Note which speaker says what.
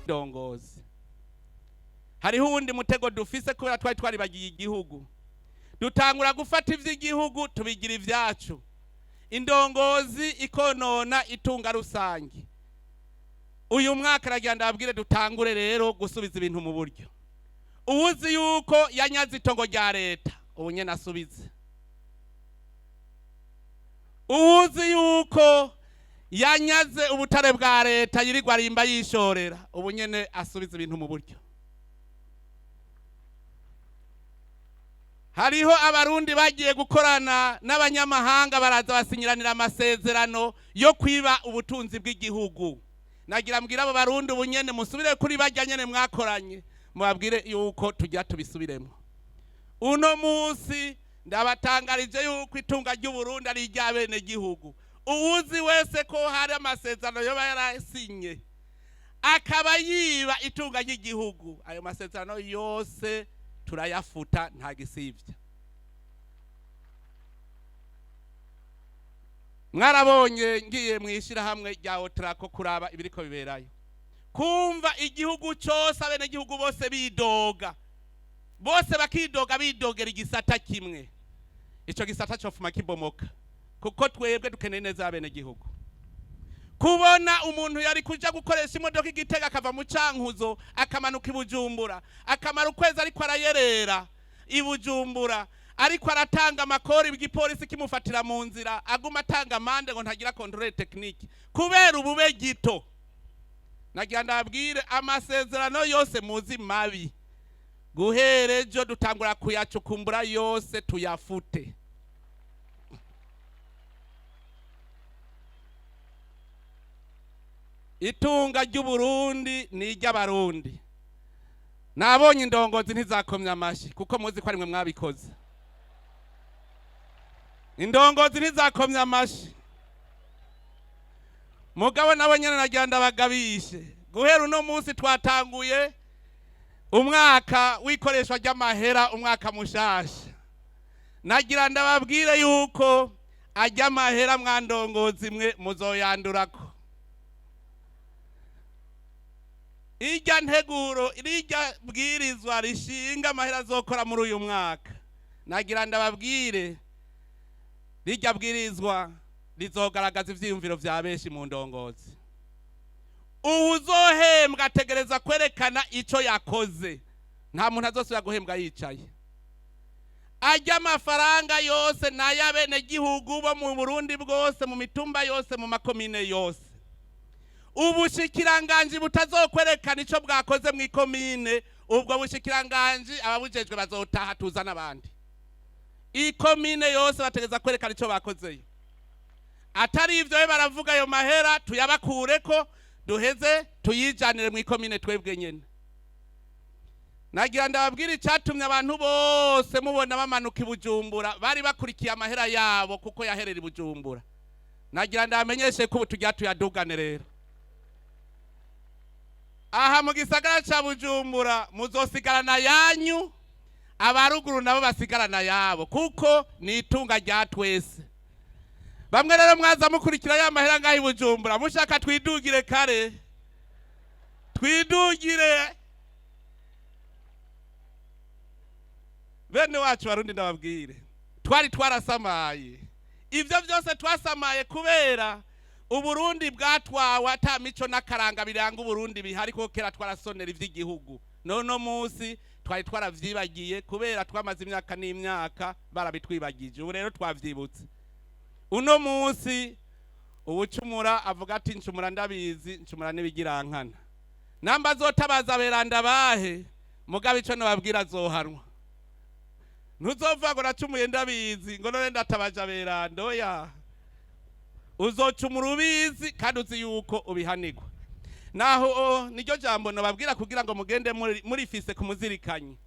Speaker 1: Ndongozi, hariho uwundi mutego dufise kubera twari twaribagiye igihugu, dutangura gufata ivy'igihugu tubigira ivyacu, indongozi ikonona itunga rusange. Uyu mwaka aragira ndababwire dutangure rero gusubiza ibintu mu buryo. Uwuzi yuko yanyaze itongo rya leta, ubu nyene asubize. Uwuzi yuko yanyaze ubutare bwa leta yirirwa arimba yishorera, ubu nyene asubiza ibintu mu buryo. Hariho abarundi bagiye gukorana n'abanyamahanga, baraza basinyiranira amasezerano yo kwiba ubutunzi bw'igihugu. Nagira mbwira abo barundi, ubu nyene musubire kuri barya nyene mwakoranye, mubabwire yuko tujya tubisubiremo. Uno munsi ndabatangarije yuko itunga ry'Uburundi ari iry'abenegihugu. Uwuzi wese ko hari amasezerano yoba yarasinye akaba yiba itunga ry'igihugu, ayo masezerano yose turayafuta, nta gisivya. Mwarabonye ngiye mu ishyirahamwe rya Otrako kuraba ibiriko biberayo, kumva igihugu cyose, abenegihugu bose bidoga, bose bakidoga, bidogera igisata kimwe. Ico gisata cofuma kibomoka, kuko twebwe dukeneye neza abenegihugu. Kubona umuntu yari kuja gukoresha imodoka igitega, akava mu Cankuzo akamanuka i Bujumbura, akamara ukwezi ariko arayerera i Bujumbura, ariko aratanga amakori, igipolisi kimufatira mu nzira, aguma atanga amande ngo ntagira contrôle technique kubera ubube gito. Nagira ndabwire, amasezerano yose muzi mabi, guhera ejo dutangura kuyacukumbura yose tuyafute. Itunga ry'Uburundi ni iry'abarundi. Nabonye indongozi ntizakomye amashyi, kuko muzi ko ari mwe mwabikoze. Indongozi ntizakomye amashyi, mugabo nabo nyene nagira ndabagabishe. Guhera uno munsi twatanguye umwaka w'ikoreshwa ry'amahera, umwaka mushasha. Nagira ndababwire yuko ajya amahera mwandongozi mwe muzoyandurako. Irya nteguro, rirya bwirizwa rishinga amahera azokora muri uyu mwaka, nagira ndababwire, rirya bwirizwa rizogaragaza ivyiyumviro vya benshi mu ndongozi. Uwuzohembwa ategereza kwerekana ico yakoze. Nta muntu azosubira guhembwa yicaye. Ajya amafaranga yose n'ay'abenegihugu bo mu Burundi bwose, mu mitumba yose, mu makomine yose. Ubushikiranganji butazokwerekana ico bwakoze mu ikomine, ubwo bushikiranganji ababujejwe bazotaha, tuza n'abandi. Ikomine yose bategereza kwerekana ico bakozeyo. Atari ivyo, baravuga ayo mahera tuyabakureko, duheze tuyijanire mu ikomine twebwe nyene. Nagira ndababwira icatumye abantu bose mubona bamanuka i Bujumbura, bari bakurikiye amahera yabo kuko yaherera i Bujumbura. Nagira ndabamenyeshe ko ubu tujya tuyadugane rero aha mu gisagara ca Bujumbura. Muzosigarana yanyu, abaruguru nabo basigarana yabo, kuko ni itunga rya twese. Bamwe rero mwaza mukurikira ya mahera ngaho i Bujumbura, mushaka twidugire kare, twidugire. Bene wacu Barundi, ndababwire, twari twarasamaye. Ivyo byose twasamaye kubera Uburundi bwatwawe ata mico n'akaranga biranga Uburundi bihari, kuko kera twarasonera ivy'igihugu. None munsi twari twaravyibagiye kubera twamaze imyaka n'imyaka barabitwibagije. Ubu rero twavyibutse. Uno munsi uwucumura avuga ati: "Ncumura ndabizi, ncumura n'ibigirankana." Namba azotabaza beranda bahe, mugabo ico nababwira, azohanwa. Ntuzova ngo nacumuye ndabizi, ngo none ndatabaje aberanda. Oya, uzocumura ubizi kandi uzi yuko ubihanirwa. Naho niryo jambo nababwira kugira ngo mugende murifise ku muzirikanyi.